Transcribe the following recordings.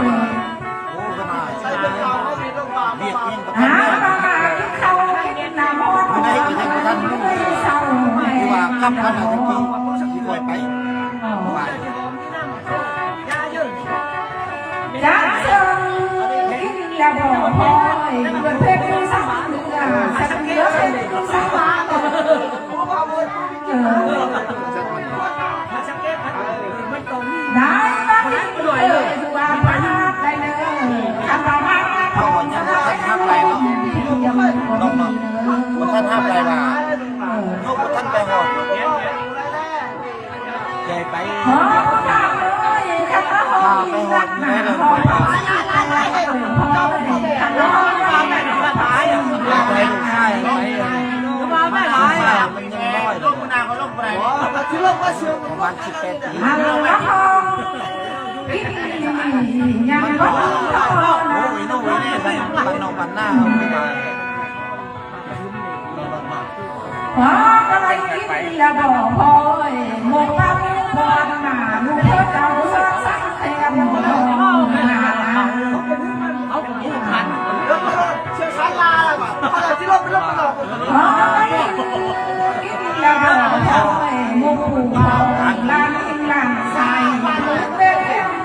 ໂອ້ ຂະໜາດໃຊ້ເລື່ອງວຽກວຽນປະທານເມືອງ ຜູ້ໃດກໍຍັງບໍ່ທັນຮູ້ ຄືວ່າກັບມາແລ້ວຈັກປີຊິຄ່ອຍໄປ ວ່າ ຈາກເຊິ່ງກິນແລ້ວບໍ່ພໍ ເກີດເພດຢູ່ສາມເທື່ອ ສາມເທື່ອເພດຢູ່ສາມ ເອີ ໄດ້ມາກິນເລີຍ ຄືວ່າພາດໄດ້ເລີຍ ຄັນວ່າມາ ເຮົາຍັງບໍ່ທັນຮັບໄດ້ເນາະ ນ້ອງໆ ບໍ່ທັນຮັບໄດ້ວ່າ ເອີ ເຮົາບໍ່ທັນໄປຮອດ ໃຫຍ່ໄປ ພາໄປຮອດແມ່ເລີຍ ໃຫ້ລູກຊາຍໄປ ລູກຊາຍມັນຍັງນ້ອຍ ປະມານສິບແປດປີ ໂອ້ຍ ໂອ້ຍ ບ້ານນອກບ້ານນາເຮົາ ພວກເຮົາກໍໄດ້ກິນລະບໍ່ພໍ ໝົດຕາໝູ່ບ່ອນໜ້າ ໝູ່ເພິ່ນເຈົ້າສອກສັງແຄມ ເຮົາກໍບໍ່ທັນ ເຈົ້າສັນລາລະບາດ ເຮົາຊິລົງໄປລົງໄປນອກ ພວກເຮົາກໍໄດ້ກິນລະບໍ່ພໍ ໝູ່ຜູ້ເວົ້າຫຼານກິນຫຼານໃສ່ ເປັ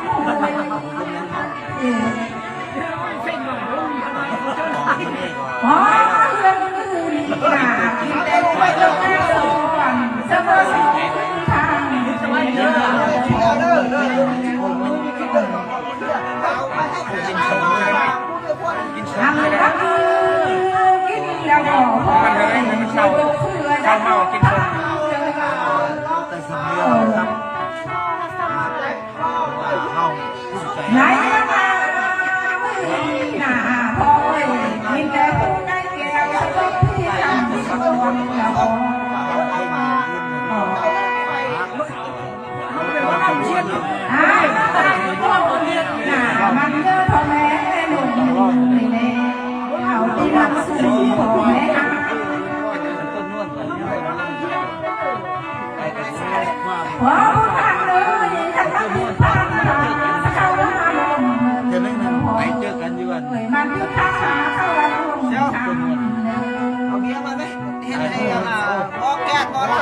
ນ ເທື່ອໜຶ່ງນັ້ນໄປເຈີກັນຢູ່ອັນ ເອົາເບຍມາໄໝ? ເຮັດໃຫ້ອັນນ່າ ໝໍແກດໝໍລຳ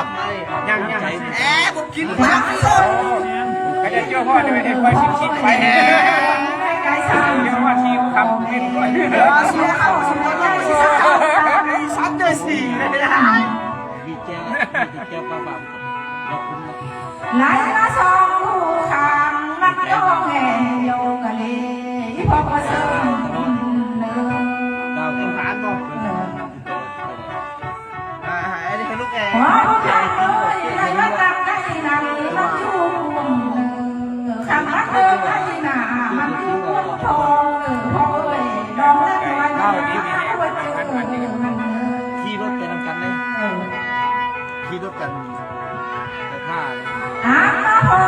ຍັງ ຍັງ ແອ ບໍ່ກິນ ບໍ່ກິນ ກະຈະເຈີຮອດເລີຍ ເຮັດໄວ້ສິບ ສິບໄປ ເຈີຮອດຊິຄຳ ເຮັດໄວ້ ເອີ ຊິຄຳ ຊິຄຳ ຊິຄຳ ສັນເດີສີ ດີແຈ ດີແຈ ປ້າ ປ້າ ຂອບຄຸນເນາະ ໄຫຼມາສອງຮູຂ້າງ ມັນກໍແມ່ນໂຍກະເລ ອີພໍ່ກໍເຊິ່ງເດີ ດາວ ເອີ ອ່າ ອັນນີ້ຄືລູກແອ ຂໍຜູ້ທ່ານເອີຍ ໄດ້ມາຕັກໄດ້ນຳ ມັນຢູ່ ເອີ ຄັນວ່າເອີ ໄດ້ໜ້າ ມັນຢູ່ພອງ ເອີ ພໍ່ເອີຍ ດອງແລກນ້ອຍ ມັນຫາບໍ່ເຈີ ເອີ ມັນ ຂີ່ລົດໄປນຳກັນເດ້ ເອີ ຂີ່ລົດກັນ ໄປທ່າ ຫາມາພໍ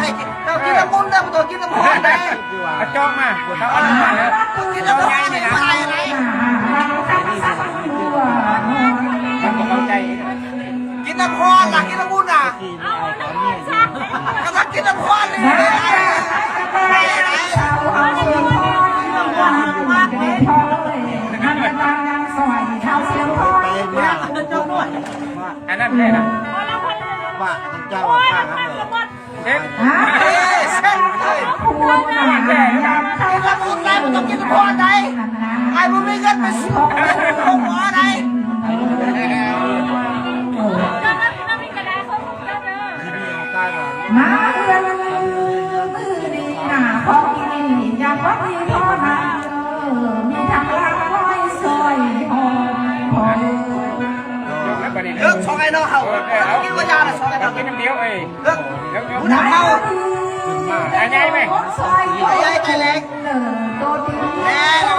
ໃຫ້ກິນ ເຈົ້າກິນນ້ຳອຸ່ນເດີ ບໍ່ຕ້ອງກິນນ້ຳຮ້ອນເດ້. ເອົາຈອກມາ ເອົາອັນນີ້ມາເດີ ກິນນ້ຳຮ້ອນນີ້ ບໍ່ໄດ້. ມັນບໍ່ເຂົ້າໃຈ. ກິນນ້ຳຮ້ອນລະ ກິນນ້ຳອຸ່ນນະ ກະຕ້ອງກິນນ້ຳຮ້ອນນີ້. ອັນນັ້ນແຫຼະນະ ວ່າເຈົ້າວ່າຂ້າງນັ້ນເດ້. ເອີ ເຊັນເອີຍ ກິນນ້ຳອຸ່ນໄດ້ ບໍ່ຕ້ອງກິນນ້ຳຮ້ອນໄດ້. ອ້າຍບໍ່ມີເງິນໄປຊື້ ໄປໂຮງໝໍໄດ້. ມາເຮືອນມື້ນີ້ໜ້າ ຂອງກິນຢາກບໍ່ມີພໍນະເດີ ມີທັງລາບກ້ອຍ ຊອຍຫອມ ເອີ ເລີກສອງໄອ້ນ້ອງເຮົາ ເອີ ເອົາ ກິນບໍ່ຢາລະ ສອງໄອ້ນ້ອງ ກິນນ້ຳດຽວເອີຍ. ເອີ ຜູ້ນຳເຮົາ ອາໃຫຍ່ໄໝ ອາໃຫຍ່ໃຈເລັກ ແນ່ນອນ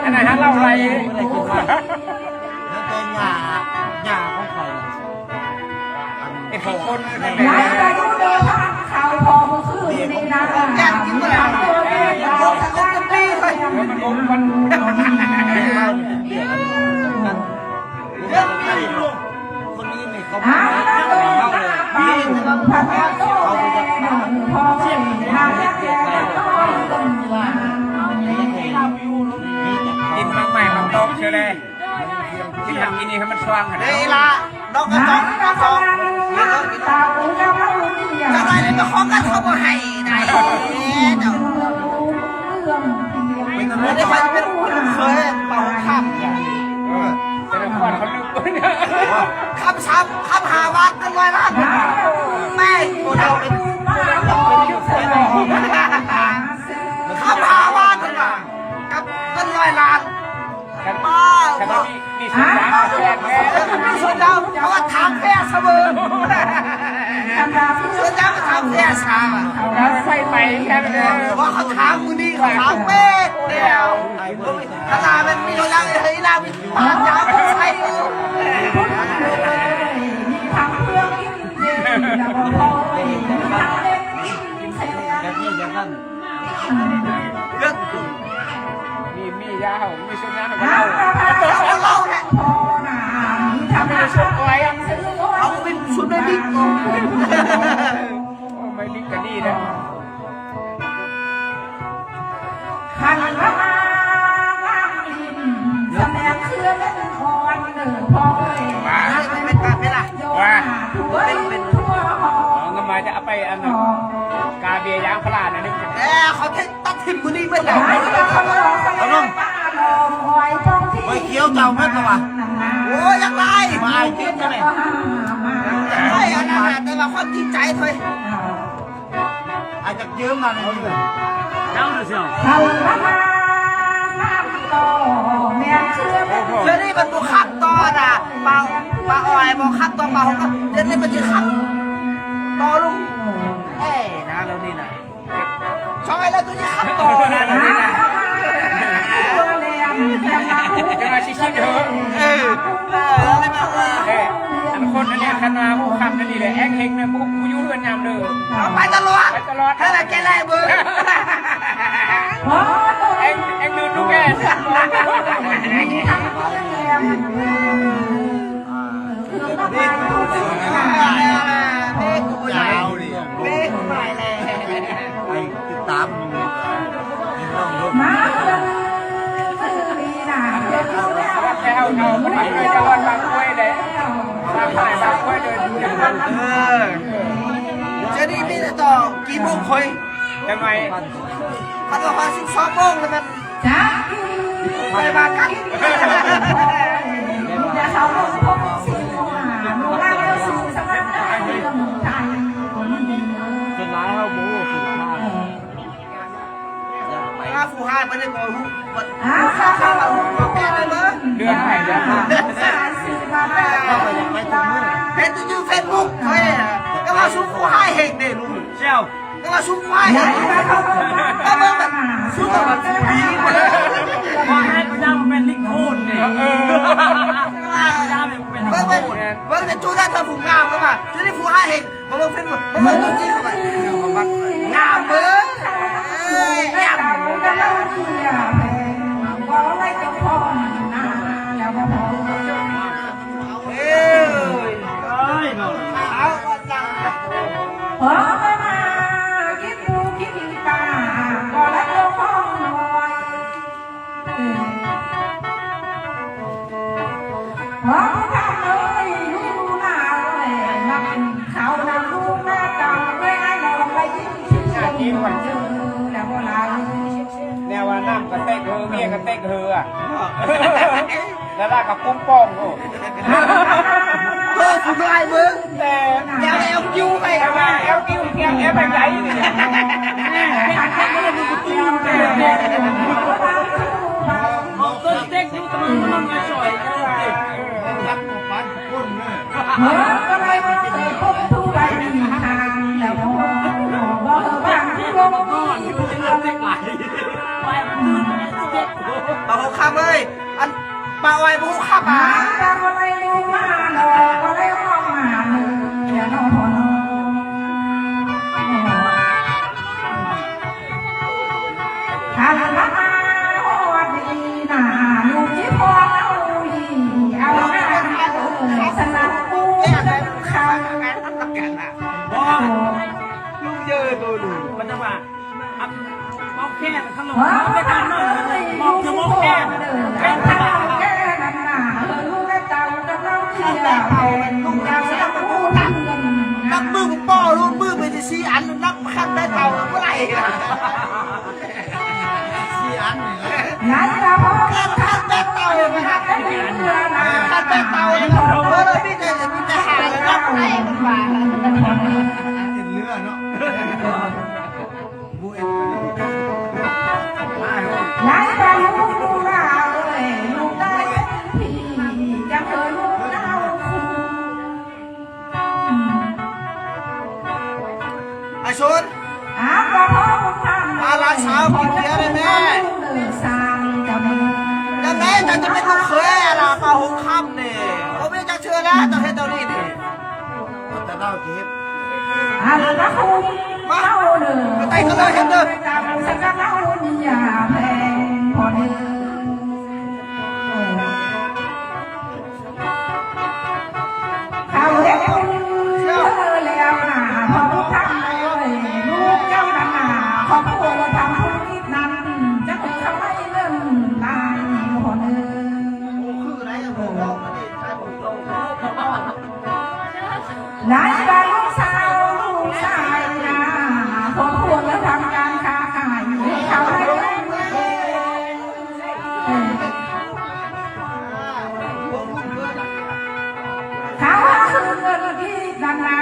ອັນນັ້ນເລົ່າໄຫຼ ແລ້ວແຕ່ຫຍ້າ ຫຍ້າຂອງຂ້ອຍ ອັນ ເອັດຄົນ ເຂົາພໍມື້ຄືນນີ້ນະ ຢາກກິນບໍ່ໄດ້ ມັນອົບ ມັນ ເລື່ອງນີ້ລູກ ຄົນນີ້ນີ້ເຂົາບໍ່ເອົາເລີຍ ນີ້ເຂົາບໍ່ຢາກ ເຂົາບໍ່ຢາກ ກິນໝາກໄມ້ໝາກຕອກເຊີຍແລະ ກິນຫັ້ນກິນນີ້ໃຫ້ມັນຊ່ວາງຫັ້ນ ເດ້ລະ ນ້ອງກະຈອກ ນ້ອງກະຈອກ ຈະໄດ້ເລີຍ ເຈົ້າຂອງກັນເຂົາບໍ່ໃຫ້ໄດ້ ເຈົ້າ ເປັນ ເປັນ ເປັນເຄີຍເປົ່າຄຳ ເອີ ແຕ່ກ່ອນເຂົາລືມ ຄຳສາມ ຄຳຫ້າບາດ ເງິນຮ້ອຍລ້ານ ແມ່ງ ໂຕດຽວເປັນ ໂຕດຽວເປັນ ຄຳຫ້າບາດ ເພິ່ນວ່າ ກັບເງິນຮ້ອຍລ້ານ ຄັນ ຄັນວ່າມີ ມີສ່ວນຍາວ ມີສ່ວນຍາວ ເພາະວ່າຖາມແຟສະເບີ ສ່ວນຍາວກໍຖາມແຟສາ ກໍໃສ່ໄປແຄ່ນັ້ນເລີຍ ວ່າເຂົາຖາມມື້ນີ້ ເຂົາຖາມເປັດດຽວ ຂະໜາດແມ່ນມີເທົ່ານັ້ນ ເຮີຍ ອີ່ຫຼ້າມີປານຍາວກໍໃສ່ຢູ່ ມີທັງເພື່ອນ ແບບນີ້ແບບນັ້ນ ເລື່ອງ ມີ ມີຢາເຮົາ ມີຊຸດຍາເຮົາກໍເລົ່າ ເຮົາກໍເລົ່າແຫຼະ ເຮົາມີຊຸດໄວ້ ເຮົາມີຊຸດໄວ້ບິກ ໂອ້ ໄມ້ບິກກໍດີເດ້ ຄັນວ່າມາງາມຫຼິ້ນ ສະແໝເຄືອເປັນຄອນເດີພໍ່ເອີຍ ວ່າ ເປັນ ເປັນ ເປັນລະ ວ່າ ເປັນ ເປັນ ເອົາເງິນມາຈະເອົາໄປອັນນັ້ນ ກາເບຍຢາງພາລາໜ້ອຍໜຶ່ງ ແຕ່ເຂົາເຮັດ ຕັດຖິ້ມມື້ນີ້ເບິດແລ້ວ ເອົາລົງ ໄປຂຽວເຈົ້າເບິດແລ້ວວະ ໂອ້ຍ ຢາກໄດ້ ມາອ້າຍເກັບຈັ່ງໃດ ໂອ້ຍ ອັນນັ້ນນະ ແຕ່ວ່າຄວາມຈິງໃຈເລີຍ ອ້າຍຈັກຢືມມາເລີຍ ເຈົ້າເດີ ເຈົ້າ ດຽວນີ້ມັນບໍ່ຂັບຕໍ່ນະ ປາ ປາອ້ອຍບໍ່ຂັບຕໍ່ ປາຫົກ ດຽວນີ້ມັນຊິຂັບຕໍ່ລຸງ ເອີ ນະ ແລ້ວນີ້ນະ ຊອຍແລ້ວໂຕນີ້ຂັບຕໍ່ນະ ຈະມາຊິຄິດເດີ ເອີ ເອີ ອັນຄົນອັນນີ້ຄັນວ່າຮູ້ຄຳອັນນີ້ແຫຼະ ແອງເຮັງນະ ບໍ່ ບໍ່ຢູ່ເຮືອນຍາມເດີ ເອົາໄປຕະຫຼອດ ໄປຕະຫຼອດ ແທ້ແຫຼະ ແກ່ແລ້ເບິ່ງ ແອງ ແອງດືດລູກແອ ເບກໄປແລ້ວ ໄປຕິດຕາມ ມາເບິ່ງຄືນີ້ນະ ແລ້ວເຮົາບໍ່ໄດ້ເຄີຍຈະຮອດບາງກວຍເດ້ ບາງຝ່າຍບາງກວຍເດີ ເອີ ເຈົ້ານີ້ມີແຕ່ຕໍ່ ກີ່ໂມງຂ້ອຍ ຈັ່ງໃດ ຄັນວ່າຂ້ອຍສິບສອງໂມງແລ້ວມັນ ໄປວ່າກັນ ສ່ວນຫຼາຍເຮົາບໍ່ຮູ້ ຫາຜູ້ຮ້າຍບໍ່ໄດ້ບໍ່ຮູ້ ເດືອນໃໝ່ເດີ ເຫັນຢູ່ເຟສບຸກເຮົາ ກໍວ່າສູ່ຜູ້ຮ້າຍເຮັດເດ້ລຸງ ເຈົ້າ ກໍວ່າຊຸມໄວ້ ມາເບິ່ງມັນຊຸມມັນຜູ້ດີ ບໍ່ໃຫ້ເຈົ້າເປັນລິງໂທນເດ້ ເອີ ເບິ່ງ ເບິ່ງ ເບິ່ງໃນຈຸດນັ້ນ ເພິ່ນຜູ້ງາມ ກໍວ່າຈຸດນີ້ຜູ້ຮ້າຍເຮັດ ມາເບິ່ງເຟສບຸກ ມາເບິ່ງ ພໍ່ຜູ້ເຖົ້າເອີຍ ລູກຫຼານເອີຍ ນຳເຂົ້ານຳລູກນຳເຕົ້າເອີຍ ໃຫ້ນ້ອງໄດ້ຍິນສຽງເດີ ແລ້ວບໍ່ຫຼາຍ ແນວວ່ານ້ຳກະເຕັກເຮີ ເມຍກະເຕັກເຮືອ ແລ້ວລາວກະປຸ້ງປ່ອງໂລດ ເອີ ຜູ້ຊາຍເບິ່ງ ແຕ່ແນວແອວຄິວໄປ ແຕ່ວ່າແອວຄິວ ແອວໄປໃດນີ້ ເຕັກຢູ່ຕະມານມັນມາຊ່ອຍ ເອີ ເອີ ກໍໄດ້ວ່າເອີ ພົບທຸໄດ້ມີທາງແລ້ວບໍ່ ບໍ່ເອີ ບາງທີ່ລົງ ປາຫົວຄ່ຳເອີຍ ອັນ ປາອ້ອຍບໍ່ຮູ້ຄັບ ມັນກໍບໍ່ໄດ້ລົງມາດອກ ບໍ່ໄດ້ອອກມາເລີຍເນາະພໍ່ເນາະ ຄັນມາຮອດນີ້ນາ ລູກຊິພໍເອົາອີ່ ເອົານາເອີຍ ສະໜັບປູນຳເຂົາ ບໍ່ ລູກເຢີໂຕນີ້ ມັນຈະວ່າ ອັນ ເມົາແຄ້ນ ຄັນເຮົາເວົ້າໄປທາງນັ້ນ ເວົ້າເຖິງເມົາແຄ້ນ ແມ່ນເຖົ້າແກ່ນັ້ນນາ ເອີ ລູກແມ່ເຕົ້າກຳລັງເຄຍ ເອົາລູກເຈົ້າສະໜັບປູນ ນັບມືປໍລູກມືໄປຊິສີ່ອັນ ນັບຄັນແມ່ເຕົ້າບໍ່ໄດ້ ສີ່ອັນນີ້ແຫຼະ ນັ້ນລະພໍ່ ຄັນແມ່ເຕົ້າ ຄັນແມ່ເຕົ້າ ເອີ ມີແຕ່ ມີແຕ່ຫ້າ ນັບໄດ້ ເປັນເຫຼືອເນາະ. ຫຼາຍກວ່າລູກຫຼາເອີຍ ລູກໄດ້ເປັນຜີ ຈັ່ງເຄີຍລູກເຈົ້າຄູ ອາຊົນ ອາ ພໍ່ບຸນທຳ ອາ ຫຼານສາວກິນເບຍໄດ້ແມ່ ສາວເຈົ້າແມ່ ຈັ່ງໃດຈັ່ງຈະເປັນລູກເຂີຍ ອາ ລາ ປ້າຫົງຄຳນີ້ ບໍ່ມີຈັກເທື່ອແລ້ວ ເຈົ້າເຮັດເຈົ້ານີ້ນີ້ ແຕ່ລາວຊິເຮັດ ອັນລະຄຸມເຮົາເດີ ໄປໄຕ່ກັນເລີຍ ເຮັດເດີ ສະກັດເຮົານີ້ຢ່າແພງພໍເດີ ເອີ ເຂົາເຮັດບຸນແລ້ວນະ ພໍ່ບຸນທຳເອີຍ ລູກເຈົ້ານັ້ນນະ ຄອບຄົວທຳທຸລະກິດນັ້ນ ຈັກເຂົາໃຫ້ເງິນຫຼາຍພໍເດີ ຫຼາຍກວ່າລູກສາວລູກຊາຍນາ ຄອບຄົວເລີຍທຳການຄ້າຂາຍ ເຂົາໃຫ້ເງິນເອງ ເຂົາຫາຊື້ເງິນກີບນັ້ນນາ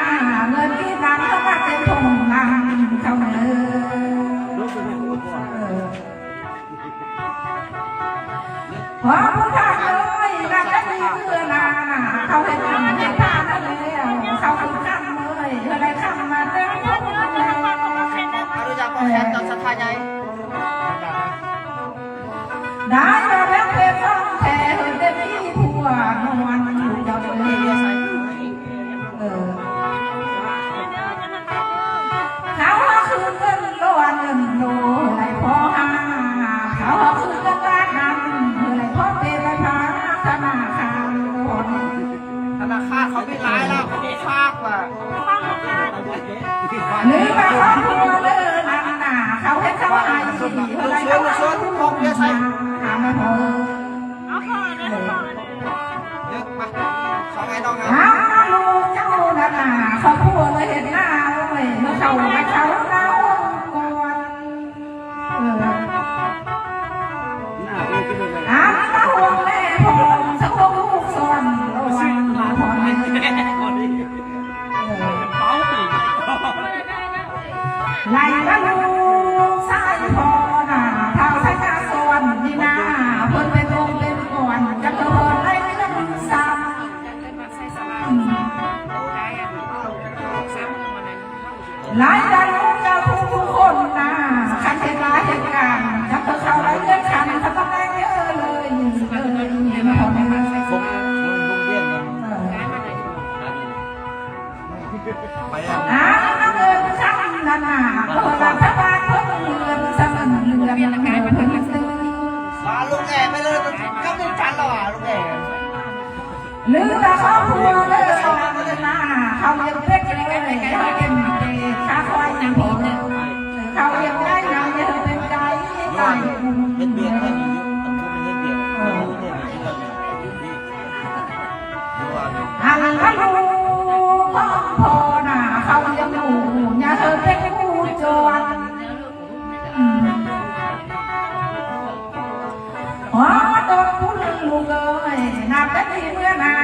ເງິນກີບນັ້ນເຂົາມາເຕັມຖົງນາເຂົາເດີ ເອີ ພໍ່ຜູ້ເຖົ້າເອີຍ ນັບແຕ່ນີ້ເທື່ອນາ ເຂົາເຮັດບຸນເຮັດທານແລ້ວ ເຂົາຄືຄຳເອີຍ ເອີ ໄດ້ຄຳມາແຕ່ ອະນຸຍາດພໍ່ແທນຕໍ່ສັດທາໃຫຍ່ ໄດ້ມາແບບເປັນຂອງແທ້ ເອີ ແຕ່ມີຜົວນອນຢູ່ດອກເອີຍ ເອີ ເຂົາຄືເງິນໂລ ເງິນໂລ ເອີ ໄດ້ພໍຫາ ເຂົາຄືເງິນບາດນັ້ນ ເອີ ໄດ້ພໍເປໄປພາທະນາຄານ ທະນາຄານເຂົາມີຫຼາຍແລ້ວ ເຂົາມີຝາກວ່າ ຫຼືວ່າຄອບຄົວເລີນາ ເຂົາເຮັດເຂົາໃຫ້ ລູກຊວນ ລູກຊວນ ຂອງເດໄຊ ຫາມາເທີ ເອີ ເອີ ມາ ເຂົ້າໄອ້ນ້ອງ ຫາລູກເຈົ້ານັ້ນນະ ຄອບຄົວເລີຍເຮັດນາ ໂອ້ຍ ມາເຂົ້າ ມາເຂົ້ານາອົງກ່ອນ ເອີ ອາ ມາຫ່ວງແລພ້ອມ ສະຄົງລູກສອນ ລະວັງພໍ່ແມ່ ເອີ ໄລ່ມາລູກຊາຍພໍ່ນາ ທ້າວໄຊຍະສອນນີ້ນາ ເພິ່ນເປັນອົງເປັນກອນ ຈັກເພິ່ນໄດ້ເລື່ອງຊ້ຳ ຫຼາຍກວ່າລູກເຈົ້າທຸກໆຄົນນາ ຄັນເຮັດລາເຮັດການ ຈັກເພິ່ນເຂົ້າໄດ້ເລື່ອງຂັ້ນ ເຂົາຕ້ອງໄດ້ເອີເລີຍ ເອີເລີຍ ພໍ່ແມ່ ໄປ ອາ ເງິນຄຳນັ້ນນະ ບໍ່ລັດຖະບານເພິ່ນເລື່ອນສະເໜີເລື່ອນເພິ່ນຊື້ ວ່າລູກແອໄປເລີຍ ກັບລູກຈັນລະວ່າລູກແອ ຫຼືວ່າຄອບຄົວເລີຍນະ ເຂົາຍັງເປັນເລີຍ ເຂົາເປັນເປັນຂາຄວາຍນຳພໍ່ ເຂົາຍັງໄດ້ນຳເລີຍເປັນໄກ່ໄກ່ ເຮັດວຽກໄດ້ຢູ່ ອັນຜູ້ມັນເຮັດວຽກ ເອີ ເຮັດວຽກ ເຮັດວຽກ ອໍ ຕົກພຸ້ນລູກເອີຍ ນັບແຕ່ນີ້ເມື່ອໜ້າ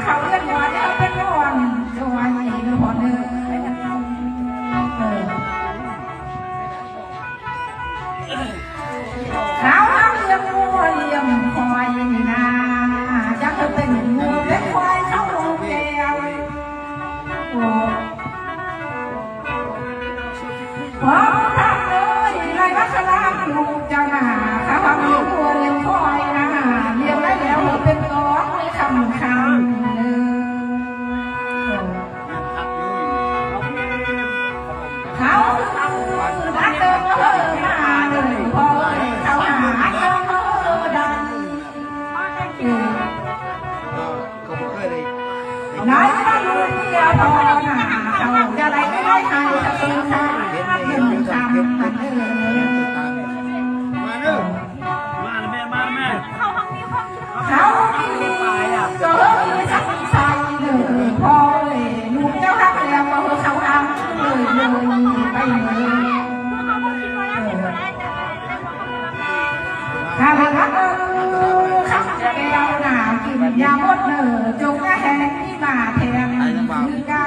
ເຂົ້າເຮືອນບໍ່ແລ້ວເປັນບ່ອນ ຈອຍເດີພໍ່ເດີ. ເອີ ເຮົາເຮົາລ້ຽງງົວລ້ຽງຄວາຍນີ້ນາ ຈັກເປັນງົວເປັນຄວາຍເຂົ້າໂຮງແກ້ວ. ໂອ້ ພໍ່ບຸນທຳເອີຍ ໄລ່ວັດສະລາມລູກເຈົ້ານາ ເຂົາເຮົາລ້ຽງງົວລ້ຽງຄວາຍນາ ລ້ຽງໄດ້ແລ້ວເປັນກອງໃນຄ່ຳຄ່ຳເດີ. ເຂົາຄືນັກເດີນເດີນມາເດີ ພໍ່ເອີຍ ເຂົາຫາເດີນເດີນໄດ້ ເອີ ໄດ້ມາລຸນເມຍພໍ່ໜ້າ ເຂົາຈະໄດ້ໄດ້ໃຫ້ສະເພິ່ນສາເປັນຄຳເດີ. ມາເດີ ມາແມ່ ມາແມ່ ເຂົາມີຄວາມຄິດ ເຂົາມີ ກໍເຮີມີສັກໃສເດີ ພໍ່ເອີຍ ລູກເຈົ້າຮັກແລ້ວ ກໍເຮີເຂົາຮັກເລີຍ ເລີຍໄປເລີຍ. ເອີ ຖ້າວ່າເອີ ຄັນແກ້ວໜ້າກິນຢາໝົດເດີ ຈົງຈະແຮງມີມາແທນຄືເກົ່າ.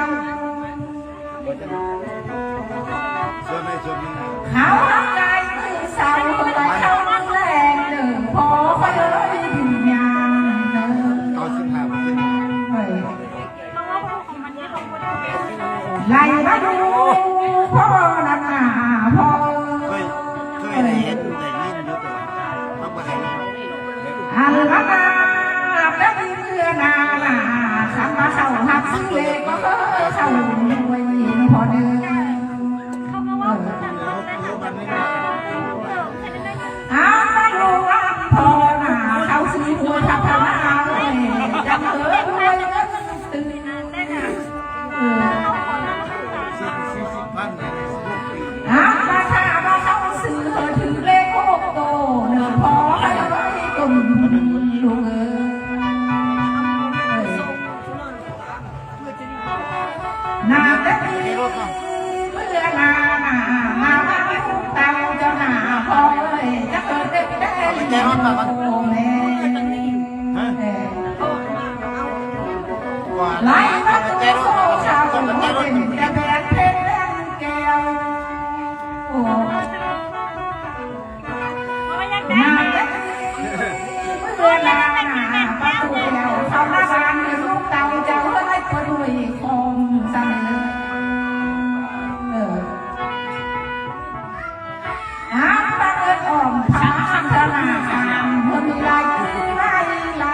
ເຮົາຮັບກາຍມື້ເຊົ້າ ເຮົາໄດ້ເຂົ້າມື້ແລງເດີ ພໍ່ຂ້ອຍເອີຍ ບຸນຍາເດີ. ເກົ້າສິບຫ້າເປີເຊັນ ເອີ ໄລ່ມາດູພໍ່ນັ້ນນາ ພໍ່ເອີຍ ເຄີຍ ເຄີຍໄດ້ເຫັນໄດ້ຍິນຢູ່ ແຕ່ວ່າເຮົາບໍ່ໄດ້ ອັນລະນາ ແຕ່ມີເມື່ອນານາ ຄັນວ່າເຂົາຮັບຊື້ເລກ ກໍເຂົາລວຍພໍ່ເດີ. ເອີ ອັນວ່າຫຼວງພໍ່ນາ ເຂົາຊື້ຫວຍພັດທະນາເອີຍ ຈັກເອີລວຍເງິນຕື່ມ. ເອີ ຫາກວ່າຖ້າວ່າເຂົາຊື້ເຮົາຖືກເລກຫົກໂຕເດີ ພໍ່ໃຫ້ໄວ້ຕົ້ນບຸນລູກເອີຍ. ນາແຕ່ນີ້ເມື່ອນານາ ມາວ່າລູກເຕົ້າເຈົ້ານາ ພໍ່ເອີຍ ຈັກເອີເຕັມແຕ່ໂຕແມ່. ໄລ່ມາຕູ້ໂຊຊາວເປັນແຕ່ແບນເພັດແບນແກ້ວ. ໂອ້ ມາແລ້ວ ເມື່ອນານາປະຕູແລ້ວ ເຂົ້າມາບ້ານເດີ ລູກເຕົ້າເຈົ້າເອີຍ ປະດຸຍຄອມສະເໜີ. ເອີ ຫາງບັງເອີນອ້ອມຂ້າງທະນາຄານ ເພິ່ນມີຫຼາຍຄືຫຼາຍລາ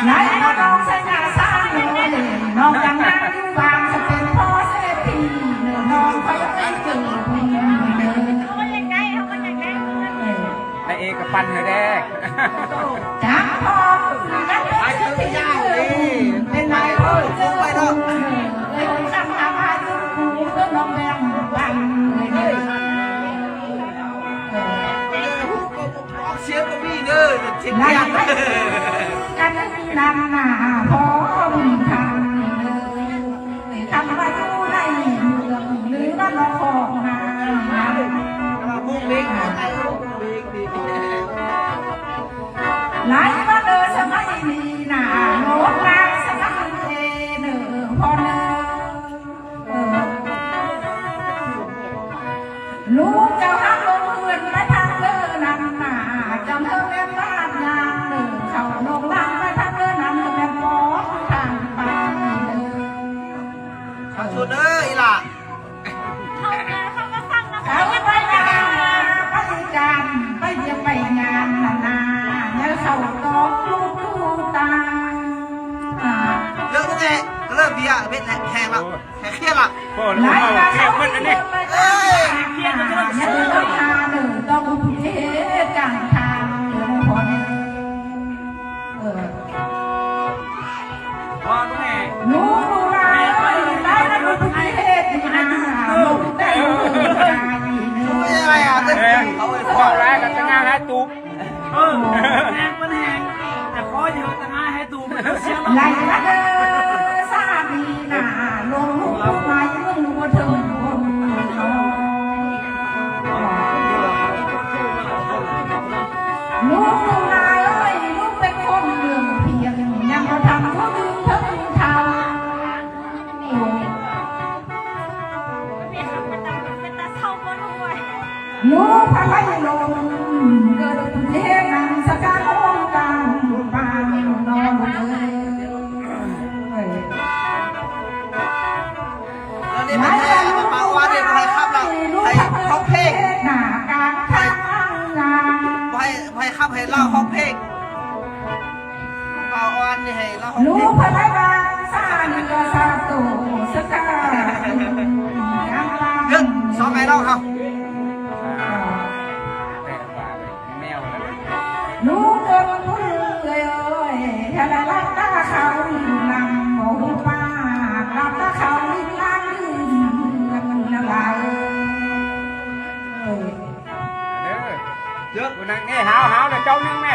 ນ. ໄລມານ້ອງໃສ່ໜ້າຊ້າງເອີຍ ນ້ອງກັນນາງຢູ່ບ້ານ ສະເປັນພໍ່ເສດຖີເດີ ນ້ອງຂ້ອຍເອີຍ ເຈີບຸນເດີ. ນາເອກະປັ່ນໃຫ້ແດ່ ຈັກພໍ່ກັນເປັນເສດຖີເດີ ເປັນນາຍເອີຍ ເຈີບຸນເດີ. ເອີຍ ຄຳທຳຫາຢູ່ຄູ່ເດີ ນ້ອງແບ່ງປັນເອີຍເດີ. ເອີ ອອກສຽງບໍ່ມີເດີ ສຽງ ໄດ້ ກັນນຳໜ້າພໍ່ບຸນທຳເດີ ຄຳວ່າຢູ່ໃນເມືອງ ຫຼືວ່ານອກຂອງນາ ແຕ່ວ່າໂມງເບກ ໂມງເບກ ໄຫຼວ່າເດີ ສະໄໝນີ້ນາ ໂລກນາງສະໜັບເອເດີ ພໍ່ເດີ. ເອີ ລູກເຈົ້າຮັກລົງເຮືອນໄປທາງເດີນັ້ນນາ ຈຳເທີແມ່ນບ້ານຍາງເດີ ເຂົາລົງລານໄປທາງເດີນັ້ນ ເທີແມ່ນປອກທາງໄປເດີ. ເຂົ້າຊຸດເດີອີ່ຫຼ້າ ເຂົ້າມາ ເຂົ້າມາຟັງນຳ ເຂົາໄປນາ ໄປການ ໄປວຽກໄປງານນານາ ຍາມເຂົາຕ້ອງລູກຕູຕາ ອ່າ ເລີກແລ້ວແຫຼະ ເລີກເບຍ ເບັດແຫຼະ ແຂກລະ ໂອ້ຍ ແຂກເຄຍລະ ພໍ່ ເອົາແຂກເບິດອັນນີ້ ເອີຍ ເຄຍກັນເບິດ ຢ່າໄປເບິ່ງຫາເດີ ຕ້ອງອຸບັດຕິເຫດກາງທາງເດີ ພໍ່ເດີ. ເອີ ພໍ່ແມ່ ລູກຫຼານເອີຍ ຕາຍແລ້ວ ອຸບັດຕິເຫດນີ້ນາ ລູກແຕ່ງເອີຍ ໂອ້ຍ ອາຍ ເອີຍ ເວົ້າຫຼາຍກໍຈະງານຫຼາຍຕູບ. ເອີ ແຮງມັນແຮງ ແຕ່ຂໍຢ່າເຮັດຕະງາຍໃຫ້ຕູບ ເສຍລອດ ໄລ່ລະເດີ ສາມີໜ້າ ລົງລູກໄມ້ ເບິ່ງບໍ່ເຖິງຄົນເນາະ. ລູກພະໄລລົມ ເກີດເທນາງສະກາໂຮງກາງປານນອນເອີຍ. ຕອນນີ້ເພິ່ນໃຫ້ປາວານນີ້ບໍ່ໃຫ້ຂັບແລ້ວ ໃຫ້ຮ້ອງເພງ ໜ້າກາງທາງນາ ບໍ່ໃຫ້ ບໍ່ໃຫ້ຂັບ ໃຫ້ລາວຮ້ອງເພງ. ປາວານນີ້ໃຫ້ລາວຮ້ອງເພງ ລູກພະໄລບາງສານກໍສາໂຕສະກາ ເດີນສອງໄອດອລເຮົາ ແມວ ລູກເອີ້ນຜູ້ເອີຍ ແທ້ລະຫຼັບຕາເຂົ້ານຳ ບໍ່ຮູ້ປາກ ຫຼັບຕາເຂົ້ານຳ ນະລາເອີຍ. ເອີ ເດີ ຜູ້ນັ້ນນີ້ຫາວ ຫາວແລ້ວເຈົ້າໜຶ່ງແມ່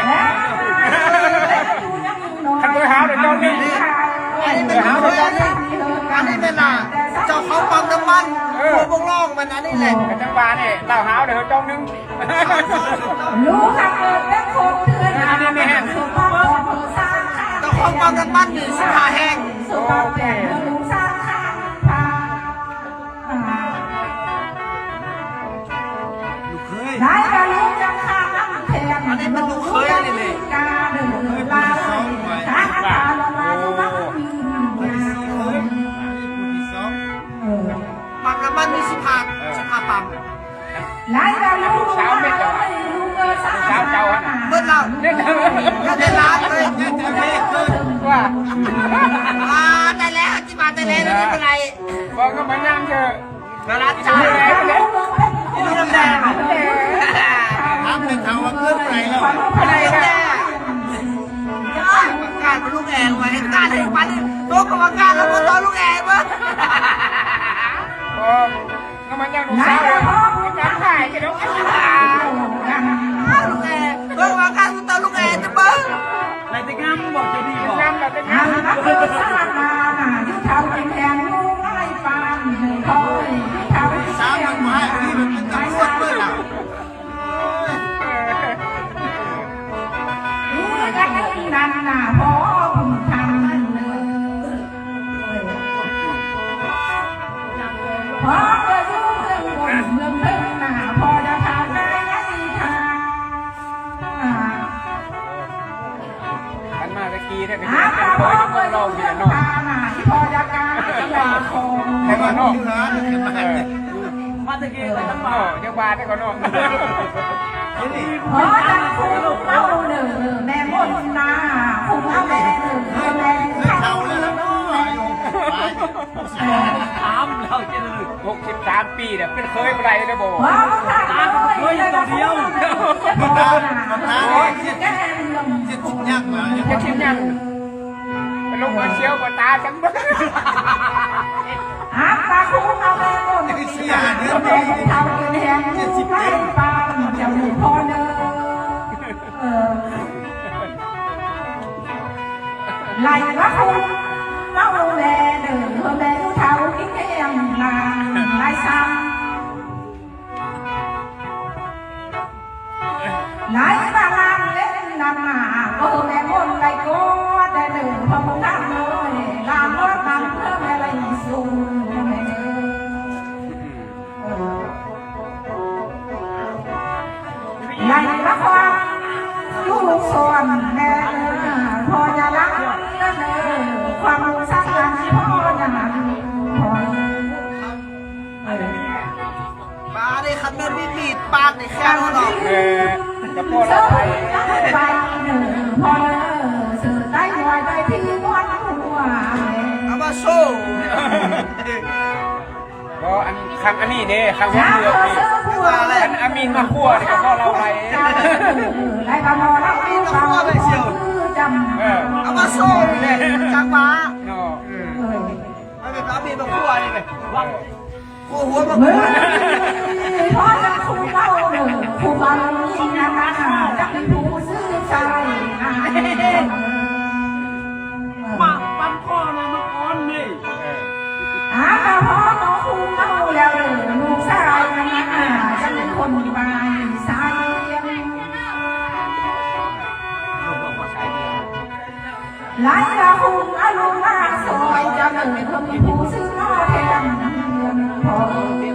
ຄັນບໍ່ຫາວແລ້ວເຈົ້າໜຶ່ງ ອັນນີ້ແມ່ນຫາວແລ້ວເຈົ້າໜຶ່ງ ອັນນີ້ແມ່ນລະ ເຈົ້າເຂົ້າປ້ຳນ້ຳມັນ ເອີ ຫົວບົກລອງມັນ ອັນນີ້ແຫຼະ ກະຈັ່ງວ່ານີ້ ລາວຫາວແລ້ວເຈົ້າໜຶ່ງ. ລູກຮັກເອີຍເປັນຄົນເຖື່ອນ ອັນນີ້ແມ່ນ ເຈົ້າຂອງປ້ຳນ້ຳມັນນີ້ສິບຫ້າແຮງ ໂອເຄ ລູກສາວຂ້າງພາ ລູກເຂີຍ ໄດ້ກະລູກຈະຂ້າງແທນ ອັນນີ້ເປັນລູກເຂີຍນີ້ແຫຼະ ກາເດີນລາວ ໂອ້ ເອີ ປ້ຳນ້ຳມັນມີສິບຫ້າ ເອີ ສິບຫ້າປ້ຳ. ຫຼາຍກວ່າລູກສາວເມັດ ລູກສາວເຈົ້າຫັ້ນນະ ເບິດແລ້ວ ຍັງໄດ້ຫຼານເລີຍ ວ່າ ອ່າ ຕາຍແລ້ວ ຊິມາແຕ່ແລກນີ້ບໍ່ໄດ້ ບໍ່ກໍມາຍ່າງເທີ ມາລາດຈານ ຢູ່ນຳແດ່ ຖາມແມ່ເຖົ້າວ່າເກີນໄປແລ້ວ ບໍ່ໄດ້ແລ້ວ ການລູກແອວ່າເຮັດການໃຫ້ປັນ ໂຕກຳມະການແລ້ວບໍ່ຕໍ່ລູກແອເບິ່ງ ບໍ່ ກໍມັນຍັງລູກສາວເລີຍ ຈັບໄດ້ເດີ ລູກແອ ເບິ່ງວ່າຄັນຕໍ່ລູກແອຈະເບິ່ງ ໄດ້ແຕ່ງາມບໍ່ ຈະດີບໍ່ ງາມແລ້ວແຕ່ງາມ ຢູ່ເຖົ້າແກ່ງຢູ່ຫຼາຍປານ ເຖົ້າ ສາວມັນບໍ່ໃຫ້ ອັນນີ້ມັນເປັນຕຳຫຼວດເບິ່ງລະ ເອີ ນັ້ນນະ ພໍ່ບຸນທຳເອີຍ ພໍ່ເອີຍ ຢູ່ເມືອງບົນເມືອງເທິງນະ ພໍ່ຢ່າຖາມໄດ້ທາງ ຄັນມາແຕ່ກີ້ແທ້ກໍຊິເປັນເຄີຍຢູ່ເມືອງລອງນີ້ແຫຼະເນາະ ພໍ່ຢ່າການຢ່າຂໍ ແຕ່ວ່າເນາະ ເອີ ມາແຕ່ກີ້ກໍຍັງວ່າ ເອີ ຍັງວ່າແຕ່ກໍເນາະ ພໍ່ຈັກຄຸມເອົາເດີ ແມ່ມົນນາ ຄຸມເອົາແມ່ເດີ ແມ່ເຖົ້າແລ້ວເນາະ ອາຍຸ ສາມແລ້ວ ຫົກສິບສາມປີແລ້ວ ເປັນເຄີຍບໍ່ໄດ້ເດີບໍ່ ເຄີຍຢູ່ໂຕດຽວ ຕາ ຕາ ເຈັດ ເຈັດສິບຍັງແລ້ວ ເຈັດສິບຍັງ ໄປລົງມາຊຽວບໍ່ຕາຈັງເບິ່ງ ອາ ຕາຄູເອົາແມ່ບົນ ເຈັດສິບເຈັດ ເຈົ້າຢູ່ພໍ່ເດີ ເອີ ໄລ່ວ່າຄູເມົາແລເດີ ແມ່ຜູ້ເຖົ້າກິນແກງລາງຫຼາຍຊ້ຳ ໄລ່ວ່າລາງເຫຼັ້ນນຳໜ້າ ເອີ ແມ່ມົນໄລ່ກອດແດ່ເດີ ພໍ່ບຸນທຳເອີຍ ລາງອອກນຳເພື່ອແມ່ໄລ່ສູງແມ່ເດີ ເອີ ໄລ່ວ່າຄວາມລູກສອນແມ່ເອີຍ ພໍ່ຢ່າລັກເດີ ຄວາມລູກສັກອັນພໍ່ນັ້ນ ພໍ່ເອີຍ ເອີ ປາດເດ້ ຄັນແມ່ນມີມີດປາດນີ້ແຄ່ນອນອກ ເອີ ຈະພໍລະໄປ ໄປເດີ ພໍ່ເດີ ເສືອໃຕ້ຮອຍໄປທີ່ນວນຫົວ ເອົາມາໂຊ ບໍ່ ອັນ ຄັນອັນນີ້ເດ້ ຄັນຫົວເຫຼືອນີ້ ອັນອາມິນມາຄົວນີ້ກໍພໍເລົ່າໄດ້ ໄດ້ມາພໍເລົ່າ ອາມິນມາຄົວໄດ້ຊຽວ ເອີ ເອົາມາໂຊນີ້ແຫຼະ ຈັກວ່າເນາະ ເອີ ເອົາແບບອາມິນມາຄົວນີ້ແຫຼະ ຄັວຫົວມາຄົວ ພໍ່ຈັກຄູເວົ້າເດີ ຄູເວົ້ານີ້ນະ ຈັກມີຜູ້ຊື່ໃສ່ ມາປັນພໍ່ນະ ມາກ່ອນນີ້ ອາ ກະພໍ່ຂອງຄູເວົ້າແລ້ວເດີ ລູກຊາຍມັນນະ ຈະເປັນຄົນບາຍສາຍ ຫຼາຍກະຄູເອົາລູກມາຊ່ອຍ ຈະເປັນຄົນຜູ້ຊື້ມາແທນເຮືອນພໍ່ ເອີຍ.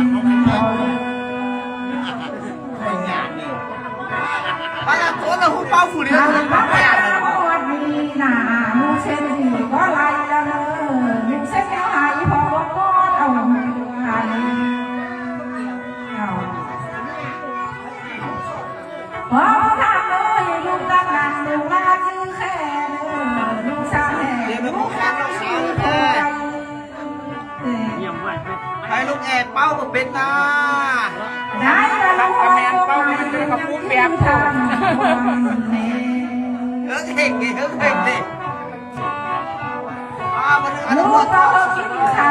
ໄປງານນີ້ ໄປລະໂຕລະ ຫູເປົ່າຜູ້ດຽວ ທາງບ້ານຮອດນີ້ນາ ໜູເຊັນດີກໍໄລ່ລະເດີ ໜູເຊັນແນວໃຫ້ພໍ່ບໍ່ກອດເອົາ ເອົາ ພໍ່ບໍ່ຖາມເອີຍ ລູກກຳນັນ ລູກລາຈື່ແຄ່ເດີ ລູກສາວແຫ່ ລູກສາວແຫ່ ໃຫ້ລູກແອເປົ່າບໍ່ເປັນນາ ໄດ້ລະລູກ ເອີ ເຮີກເຮັກເດ້ ເຮີກເຮັກເດ້ ອາ ມາເດີ ອາ ທຸກຄົນ ລູກກໍເຮີກກິນເຂົ້າ